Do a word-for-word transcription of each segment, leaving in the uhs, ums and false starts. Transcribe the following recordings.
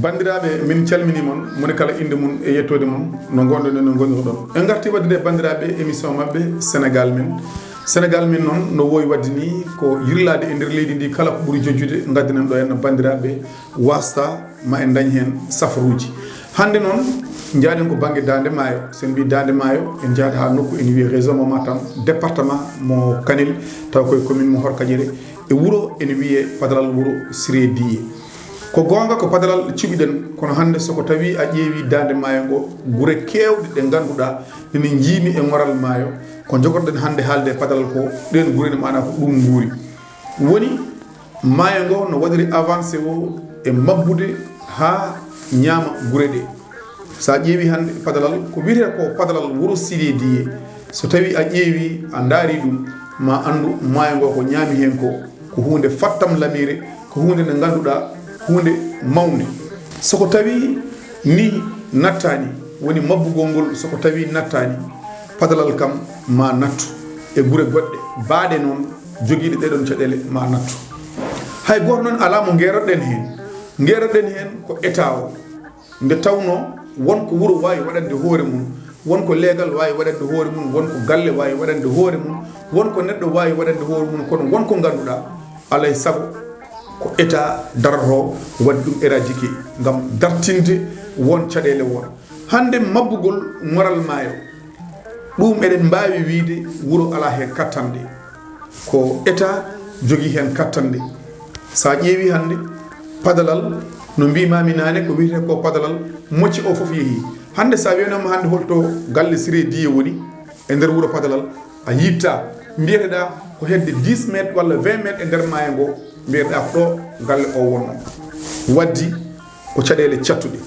Banndiraaɓe, min calminii mon, moni kala innde mum e yettoode mum, no ngonɗon e no ngonirɗon. En ngartii waɗde banndiraaɓe émission maɓɓe Sénégal Men. Sénégal Men noon no wowi waɗde ni ko yirlaade e nder leydi ndi kala ko ɓuri jojjude, ngaddanen ɗo en banndiraaɓe waasta ma en ndañ heen safaruuji. Hannde noon, njaaɗen ko bannge Daande Maayo. So en mbii Daande Maayo, en njahat haa nokku ene wiyee région mo Matam, département mo Kanel, tawa koye commune mo Horkadiéré, e wuro ene wiyee Padalal, wuro Siré Diye. Ko goonga ko Padalal cuɓiɗen, kono hannde so ko tawii a ƴeewii Daande Maayo ngo, gure keewɗe ɗe ngannduɗaa ene njiimi e ŋoral maayo, ko njogorɗen hannde haalde e Padalal ko ɗeen gure ne, maanaa ko ɗum nguuri. Woni maayo ngo no waɗiri avancé o e mabbude haa ñaama gure ɗe. So a ƴeewii hannde Padalal, ko wiyetee ko Padalal wuro Siré Diye, so tawii a ƴeewii, a ndaarii ɗum, ma anndu maayo ngo ko ñaami heen ko, ko huunde fattamlamiire, ko huunde nde ngannduɗaa, huunde mawnde. So ko tawii ni nattaani, woni mabbugol ngol, so ko tawii nattaani, Padalal kam ma nattu e gure goɗɗe, baaɗe noon jogiiɗe ɗee ɗoon caɗeele ma nattu. Hay gooto noon alaa mo ngeeroɗen heen. Ngeeroɗen heen ko État o. Nde tawnoo won ko wuro waawi waɗande hoore mum, won ko leegal waawi waɗande hoore mum, won ko galle waawi waɗande hoore mum, won ko neɗɗo waawi waɗande hoore mum, kono won ko ngannduɗaa, alaa e sago ko État darotoo waɗi ɗum éradiqué ngam dartinde won caɗeele won. Hannde mabbugol ŋoral maayo, ɗum eɗen mbaawi wiyde wuro alaa heen kattanɗe. Ko État jogii heen kattanɗe. So a ƴeewii hannde Padalal, no mbiimaami naane, ko wiyetee ko Padalal, mocce o fof yehii. Hannde so a wiyanooma hannde holto galle Siré Diye woni e nder wuro Padalal, a yittaa. Mbiyeteɗaa ko hedde dix mètres walla vingt mètres e nder maayo ngo, mbiyeteɗaa ko ɗo galle o wonnoo. Waddi ko caɗeele cattuɗe.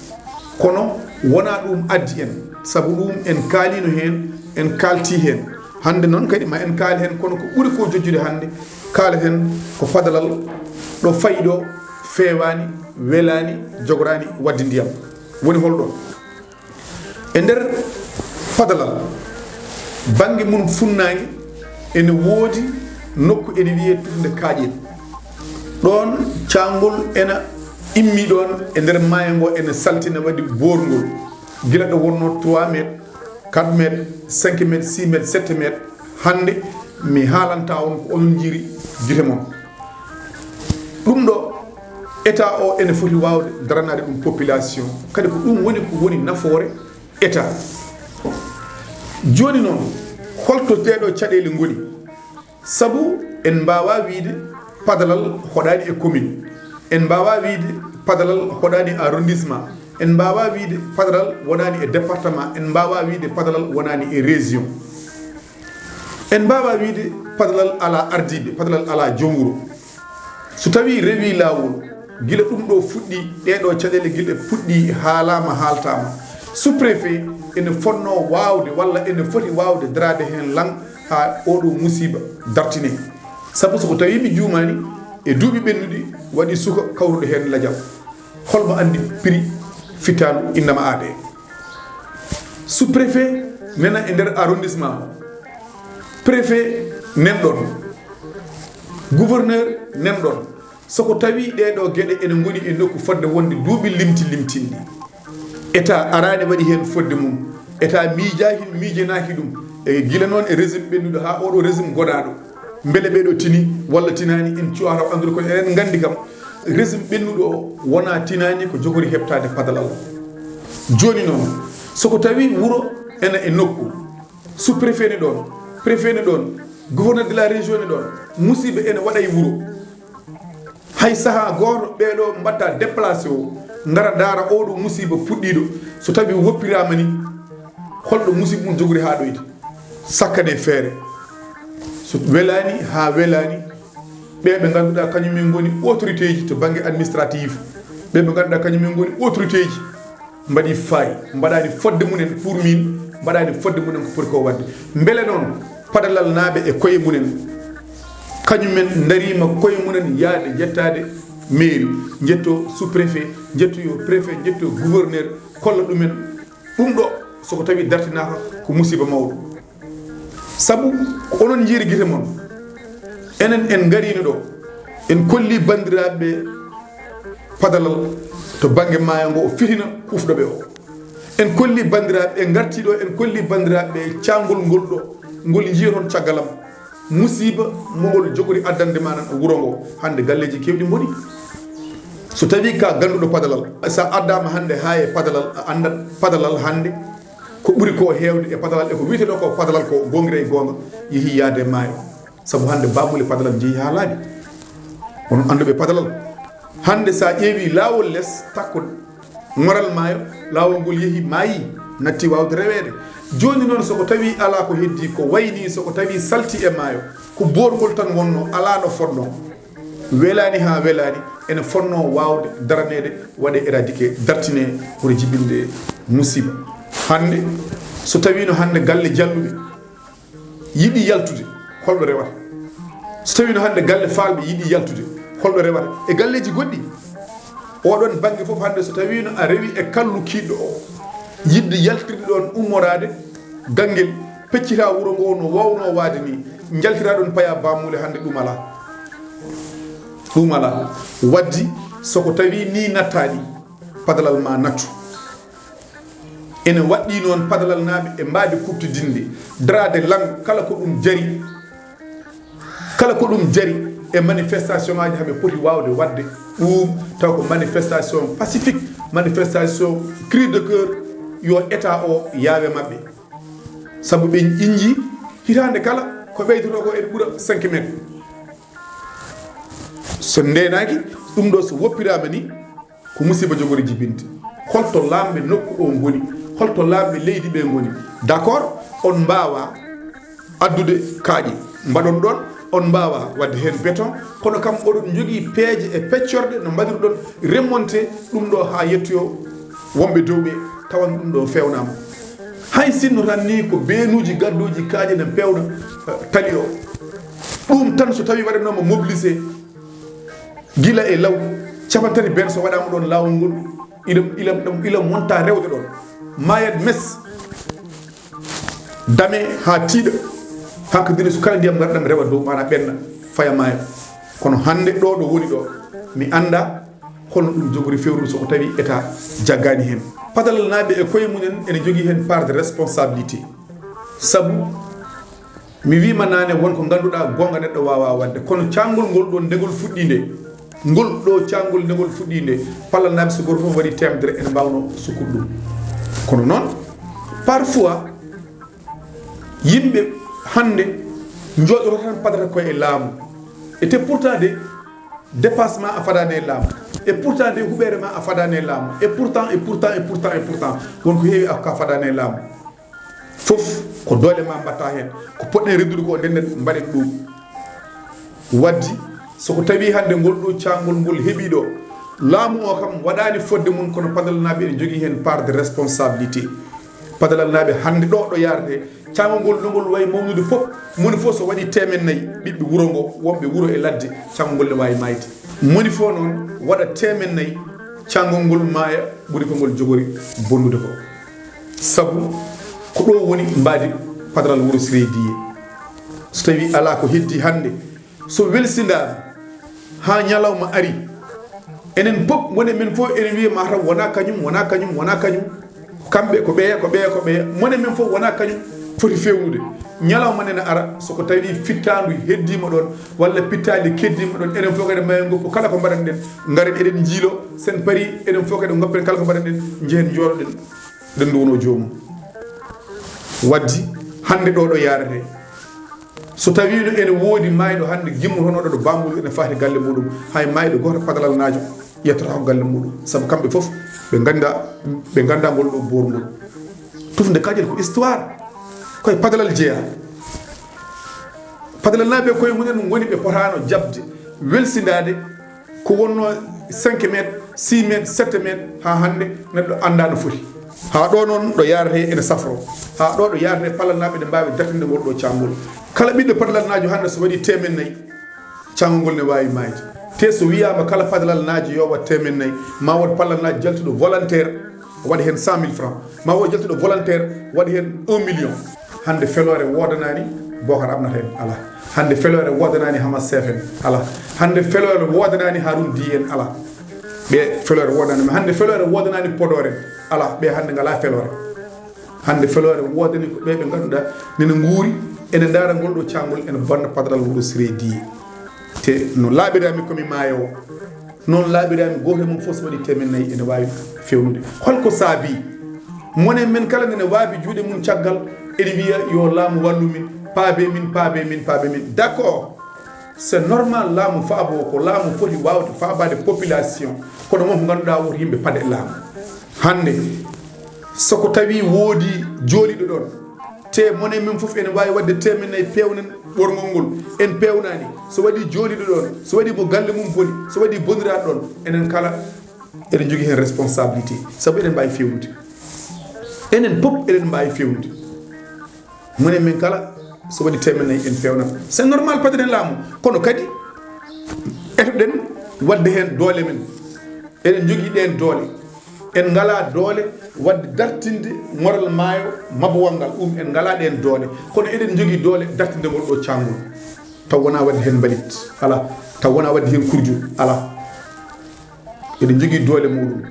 Kono wonaa ɗum addi en, sabu ɗum en kaaliino heen, en kaaltii heen. Hannde noon kadi ma en kaali heen, kono ko ɓuri ko jojjude hannde, kaaleten ko Padalal ɗo fayi ɗo feewaani, welaani, jogoraani waɗde ndiyam. Woni hol ɗoon? E nder Padalal, bannge mum funnaange, ene woodi nokku ene wiyee Tufnde Kaaƴel. Ɗoon caangol ena immii ɗoon e nder maayo ngo, ene saltina, waɗi boorngol, gila ɗo wonnoo trois mètres, quatre mètres, cinq mètres, six mètres, sept mètres. Hannde mi haalanta on ko onon njiiri gite mon. Ɗum ɗo, État o ene foti waawde daranaade ɗum population. Kadi ko ɗum woni ko woni nafoore État. Jooni noon, holto ɗee ɗo caɗeele ngoni? Sabu en mbaawaa wiyde Padalal hoɗaani e commune. En mbaawaa wiyde Padalal hoɗaani e arrondissement. En mbaawaa wiyde Padalal wonaani e département. En mbaawaa wiyde Padalal wonaani e région. En mbaawaa wiyde Padalal alaa ardiiɓe, Padalal alaa joom wuro. So tawii rewii laawol, gila ɗum ɗo fuɗɗii, ɗee ɗo caɗeele gila puɗɗii, haalaama, haaltaama, sous-préfet ene fotnoo waawde walla ene foti waawde daraade heen lan haa oo ɗoo musiiba dartinee. Sabu so ko tawii mi juumaani, e duuɓi ɓennuɗi waɗi suka kawruɗo heen lajal. Hol mo anndi prix fittaandu innama aade? Sous-préfet nena e nder arrondissement o. Préfet nen ɗoon. Gouverneur nen ɗoon. So ko tawii ɗee ɗoo geɗe ene ngoni e nokku fodde wonde duuɓi limti limtinɗi, État araani waɗi heen fodde mum. État miijaaki, miijanaaki ɗum. E gila noon e régime ɓennuɗo haa oo ɗoo régime gonaaɗo. Mbele ɓee ɗoo tini walla tinaani, en cuwaa taw anndude, kono eɗen nganndi kam, régime ɓennuɗo o wonaa tinaani ko jogori heɓtaade Padalal. Jooni noon, so ko tawii wuro ene e nokku, sous-préfet ne ɗoon, préfet ne ɗoon, gouverneur de la région ne ɗoon, musiiba ene waɗa e wuro. Hay sahaa gooto, ɓee ɗoo mbaɗta déplacé o, ngara ndaara oo ɗoo musiiba puɗɗiiɗo, so tawii woppiraama ni, holɗo musiiba mum jogori haa ɗoyde? Sakkane feere. So welaani haa welaani, ɓee ɓe ngannduɗaa kañum en ngoni autorité ji to bannge administratif, ɓee ɓe ngannduɗaa kañum en ngoni autorité ji, mbaɗi faay, mbaɗaani fodde mumen pour min, mbaɗaani fodde mumen ko poti ko waɗde. Mbele noon Padalal naaɓe e koye mumen, kañum en ndariima koye mumen yaade yettaade mairie, njetto sous-préfet, njettoyo préfet, njetto gouverneur, kolla ɗumen ɗum ɗo so ko tawi dartinaaka, ko musiba mawɗo. Sabu ko onon njiiri gite mon. Enen en ngariino ɗo, en kolli banndiraaɓe Padalal to bannge maayo ngo o fitina kufɗo ɓe o. En kolli banndiraaɓe, en ngartii ɗo, en kolli banndiraaɓe caangol ngol ɗo, ngol njiyoton caggal am. Musiba mo ngol jogori addande ma nan wuro ngo, hannde galleeji keewɗi mboni. So tawi ka gannduɗo Padalal, sa addaama hannde haa e Padalal, a anndat Padalal hannde ko ɓuri ko heewde e Padalal e ko wiyetee ɗo ko Padalal ko goongiri e goonga, yehi yaade maayo. Sabu hannde baamuuli Padalal njehi haa laaɓi. Onon annduɓe Padalal, hannde sa ƴeewi laawol les takko ŋoral maayo, laawol ngol yehi maayi, natti waawde reweede. Jooni noon, so ko tawi alaa ko heddi, ko wayni so ko tawi salti e maayo, ko boorngol tan wonno, alaa no fotno. Welaani haa welaani, ene fotno waawde daraneede, waɗe éradiquer, dartine, woni jibinde musiba. Hannde, so tawiino hannde galle jalluɓe yiɗi yaltude, holɗo rewata? So tawiino hannde galle faalɓe yiɗi yaltude, holɗo rewata? E galleeji goɗɗi, oɗon bannge fof hannde, so tawiino a rewi e kallu kiiɗɗo o, yiɗde yaltirde ɗoon, ummoraade Ganngel, peccita wuro ngo no waawno waade ni, njaltira ɗoon paya baamuule hannde, ɗum alaa. Ɗum alaa. Waddi, so ko tawi ni nattaani, Padalal ma nattu. Ene waɗɗii noon, Padalalnaaɓe e mbaadi kuɓtidinde, daraade lang, kala ko ɗum jari, kala ko ɗum jari e manifestation ngaaji, haɓe poti waawde waɗde ɗum, taw ko manifestation pacifique, manifestation cri de cœur, yo État o yaawe maɓɓe. Sabu ɓe inji hitaande kala ko ɓeydoto ko ene ɓura cinq mètres. So ndeenaaki, ɗum ɗo so woppiraama ni, ko musiba jogori jibinde. Holto laamɓe nokku o ngoni? Holto laamɓe leydi ɓe ngoni? D'accord, on mbaawa addude kaaƴe, mbaɗon ɗoon, on mbaawa waɗde heen béton, kono kam oɗon njogii peeje e peccorɗe no mbaɗirɗon remonté ɗum ɗo haa yettoyo wonɓe dow ɓe, tawan ɗum ɗo fewnaama. Hay sinno tan ni ko beenuuji gadduuji kaaƴe ne pewna, eh, tali o. Ɗum tan so tawi waɗanooma mobilisé, gila e law, cappanɗe tati ben so waɗaama ɗoon laawol ngol, ila, ila, ila monta rewde ɗoon. Maayat mes, dame haa tiiɗa, hankadine so kala ndiyam ngarɗam rewa dow, maana ɓenna, faya maaya. Kono hannde ɗo, ɗo woni ɗo, mi annda holno ɗum jogori fewrude so ko tawi État jaggaani heen. Padalalnaaɓe e koye mumen ene njogii heen part de responsabilité. Sabu mi wiima naane, won ko ngannduɗaa goonga neɗɗo waawaa waɗde. Kono caangol ngol ɗoon, nde ngol fuɗɗii nde, ngol ɗo caangol nde ngol fuɗɗii nde, Padalalnaaɓe so gooto fof waɗi teemedere, ene mbaawno sukkude ɗum. Kono noon, parfois, yimɓe hannde njooɗoto tan padata koye e laamu. Et pourtant de, dépassement a fadaani e laamu. Et pourtant de, huɓeere ma a fadaani e laamu. Et pourtant, et pourtant, et pourtant, et pourtant, won ko heewi a, ka fadaani e laamu. Fof ko doole ma mbatta heen. Ko poɗɗen renndude ko, ndennden mbaɗen ɗum. Waddi, so ko tawi hannde ngol ɗo caangol ngol heɓii ɗo, laamu o kam waɗaani fodde mum, kono Padalalnaaɓe ene njogii heen part de responsabilité. Padalalnaaɓe hannde ɗo, ɗo yaarete, caangol ngol no ngol wayi mawnude fof, moni fof so waɗi teemen nayi ɓiɓɓe wuro ngo, wonɓe wuro e ladde, caangol ngol ne waawi maayde. Moni fof noon waɗa teemen nayi, caangol ngol maaya ɓuri ko ngol jogori bonnude ko. Sabu ko ɗo woni mbaadi Padalal Wuro Siree Diye. So tawi alaa ko heddi hannde, so welsindaama haa ñalawma ari, enen pop, moni men fof ene wiya mataw wona kañum, wona kañum, wona kañum. Kamɓe ko ɓeya, ko ɓeya, ko ɓeya. Moni men fof wona kañum foti fewnude. Ñalawma nena ara, so ko tawi fittaandu heddiima ɗoon, walla pittaali keddiima ɗoon, enen fof kadi mayen ngoppu kala ko mbaɗanɗen, ngaren eɗen njiilo, sen pari, enen fof kadi ngoppen kala ko mbaɗanɗen, njehen njooɗoɗen, ɗen nduwno joomum. Waddi, hannde ɗo, ɗo yaarete. So tawiino ene woodi maayɗo hannde gimmotonoɗo ɗo Bambol ene faati galle muɗum, hay maayɗo gooto Padalalnaajo yettata ko galle muɗum. Sabu kamɓe fof ɓe ngannda, ɓe ngannda ngol ɗo boorngol. Tufnde Kadiel ko histoire. Koye Padalal jeyaa. Padalalnaaɓe koye mumen ngoni ɓe potaano jaɓde, welsindaade, ko wonno cinq mètres, six mètres, sept mètres, haa hannde neɗɗo anndaa no foti. Haa ɗo noon ɗo yaarete ene safro. Haa ɗo ɗo yaarete Padalalnaaɓe ene mbaawi dartinde ngol ɗo caangol. Kala ɓiɗɗo Padalalnaajo hannde so waɗi teemen nayi, caangol ngol ne waawi maayde. Te so wiyaama kala Padalalnaajo yo waɗ teemen nayi, ma wood Padalalnaajo jaltuɗo volontaire, waɗa heen cent mille francs, ma o jaltuɗo volontaire waɗa heen un million. Hannde feloore woodanaani Bocar Amnata en, alaa. Hannde feloore woodanaani Hamas Seef en, alaa. Hannde feloore woodanaani Harouna Di en, alaa. Ɓe feloore woodanaani, hannde feloore woodanaani Podor en, alaa. Ɓe hannde ngalaa feloore. Hannde feloore woodani ko ɓe ɓe ngannduɗaa nene nguuri, ene ndaara ngol ɗo caangol, ene bonna padalal wuro Siré Diye. Te no laaɓirami ko mi maayo o, noon laaɓirami gooto e mum fof so waɗi teemen nayi ene waawi fewnude. Holko saabi? Mone men kala nene waabi juuɗe mum caggal, ene wiya yo laamu wallu min, paabe min, paabe min, paabe min. D'accord, c'est normal, laamu faabo o ko laamu foti waawde faabaade population, kono won ko ngannduɗaa woto yimɓe paɗe laamu. Hannde, so ko tawi woodi jooliiɗo ɗoon, te mone men fof ene waawi waɗde teemen nayi, peewnen ɓorngol ngol, en peewnaani. So waɗi jooliiɗo ɗoon, so waɗi mo galle mum boni, so waɗi boniraaɗo ɗoon, enen kala eɗen njogii heen responsabilité, sabu eɗen mbaawi feewnude. Enen pop eɗen mbaawi feewnude. Mone men kala, so waɗi teemen nayi, en peewnat. C'est normal, paɗen laamu. Kono kadi, etoɗen waɗde heen doole men. Eɗen njogii ɗeen doole. En ngalaa doole waɗde dartinde ŋoral maayo mabowal ngal. Ɗum en ngalaa ɗeen doole. Kono eɗen njogii doole dartinde ngol ɗo caangol. Taw wonaa waɗde heen mbalit. Alaa. Taw wonaa waɗde heen kurju. Alaa. Eɗen njogii doole muɗum.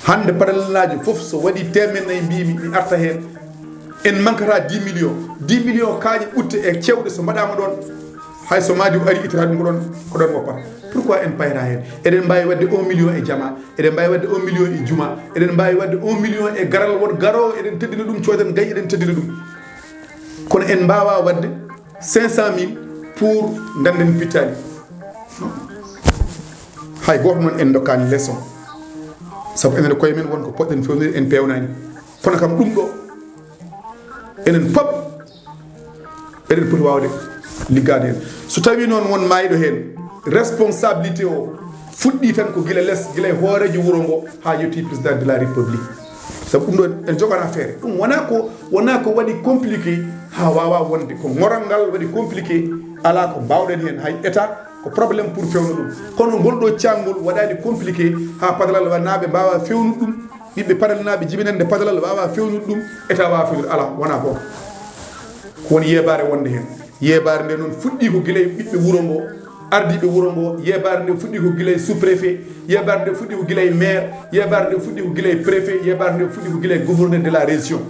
Hannde padalannaajo fof so waɗi teemen nayi, mbiymi mi arta heen. En mankata dix millions. Dix millions kaaƴe ɓutte e cewɗe so mbaɗaama ɗoon, hay so maadi o ari, ittata ɗum ko ɗoon, ko ɗoon woppata. Pourquoi en payata heen? Eɗen mbaawi waɗde un million e jama, eɗen mbaawi waɗde un million e juma, eɗen mbaawi waɗde un million e garal won garoowo, eɗen teddina ɗum, coodan gay, eɗen teddina ɗum. Kono en mbaawaa waɗde cinq cent mille pour ndannden pittaali. Hay gooto noon en ndokkaani leçon. Sabu enen e koye men won ko poɗɗen fewnude, en peewnaani. Kono kam ɗum ɗo, enen pop eɗen poti waawde liggaade heen. So tawii noon won maayɗo heen, responsabilité o fuɗɗii tan ko gila les, gila e hooreejo wuro ngo haa yettii président de la république. Sabu ɗum ɗo en njogana feere. Ɗum wonaa ko, wonaa ko waɗi compliqué haa waawaa wonde. Ko ŋoral ngal waɗi compliqué, alaa ko mbaawɗen heen. Hay état ko problème pour fewna ɗum. Kono ngol ɗo caangol waɗaani compliqué haa padalal wonaaɓe mbaawa fewnude ɗum. Ɓiɓɓe padalanaaɓe jibinande padalal waawa fewnude ɗum, état waawa fewnude. Alaa, wonaa goonga. Ko woni yeebaare wonde heen. Yeebaare nde noon fuɗɗii ko gila e ɓiɓɓe wuro ngo, ardiiɓe wuro ngo. Yeebaare nde fuɗɗii ko gila e sous-préfet, yeebaare nde fuɗɗii ko gila e maire, yeebaare nde fuɗɗii ko gila e préfet, yeebaare nde fuɗɗii ko gila e gouverneur de la région.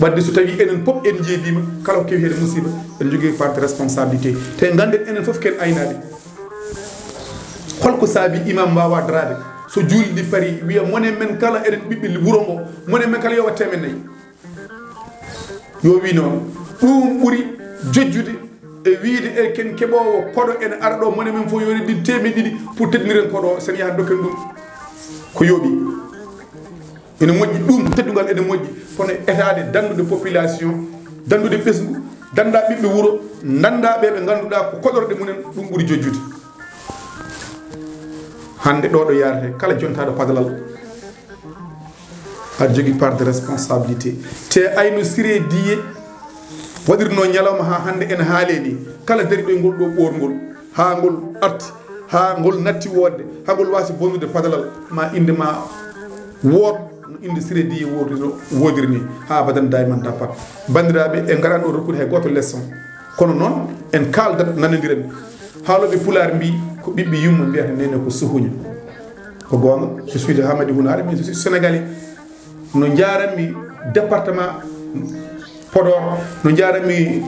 Wadde so tawii enen pop en njeebiima, kala ko kewi heen musiiba, en njogii part responsabilité. Te ngannden enen fof ken aynaaɓe. Holko saabi imam waawa daraade? So juulde parii, wiya mone men kala eɗen ɓiɓɓe wuro ngo, mone men kala yo waɗ teemen nayi. Yo wi noon, ɗum ɓuri jojjude e wiide e ken keɓoowo koɗo ene ara ɗo, mone men fof yo reddin teemeɗe ɗiɗi pour teddiniren koɗo, sen yaha dokken ɗum. Ko yooɓi. Ene moƴƴi, ɗum teddungal ene moƴƴi, kono etaade danndude population, danndude ɓesngu, dannda ɓiɓɓe wuro, dannda ɓe ɓe ngannduɗaa ko koɗorɗe mumen, ɗum ɓuri jojjude. Hannde ɗo ɗo yaarete, kala jontaaɗo padalal, aɗa jogii part de responsabilité. Te ayno Siré Diye waɗirno ñalawma haa hannde ene haalee ni, kala dariɗo e ngol ɗo ɓoorngol, haa ngol arti, haa ngol natti woodde, haa ngol waasi bonnude padalal, ma innde ma wood no innde Siré Diye woodiri, woodiri ni, haa abadan dayman tappat. Banndiraaɓe, en ngaraani ɗo rokkude hay gooto leçon. Kono noon, en kaaldat, nanondiren. Haalooɓe Pulaar mbii, ko ɓiɓɓe yumma mbiyata neene ko suhuña. Ko goonga, je suis de Hamadi Hunaare, mais je suis sénégalais. No njaaranmi département Podor, no njaaranmi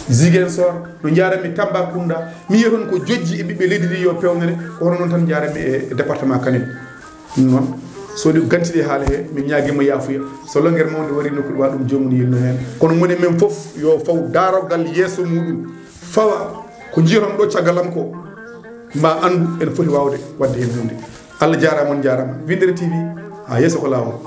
Ziguinchor, no njaaranmi Tambacounda. Mi yiya toon ko jojji e ɓiɓɓe leydi ndi yo peewnere, ko hono noon tan njaaranmi e, e département Kanel. Ɗum noon, so ɗi ganti ɗi haala he, min ñaagii mo yaafuya. So longere mawnde warii nokku ɗo, ɗum joomum yilno heen. Kono moni men fof yo faw daarogal yeeso muɗum, fawa ko njiyaton ɗo caggal am ko, ma anndu ene foti waawde waɗde heen huunde. Allah jaaraama, on njaaraama. Winndere T V, haa yeeso ko laawol.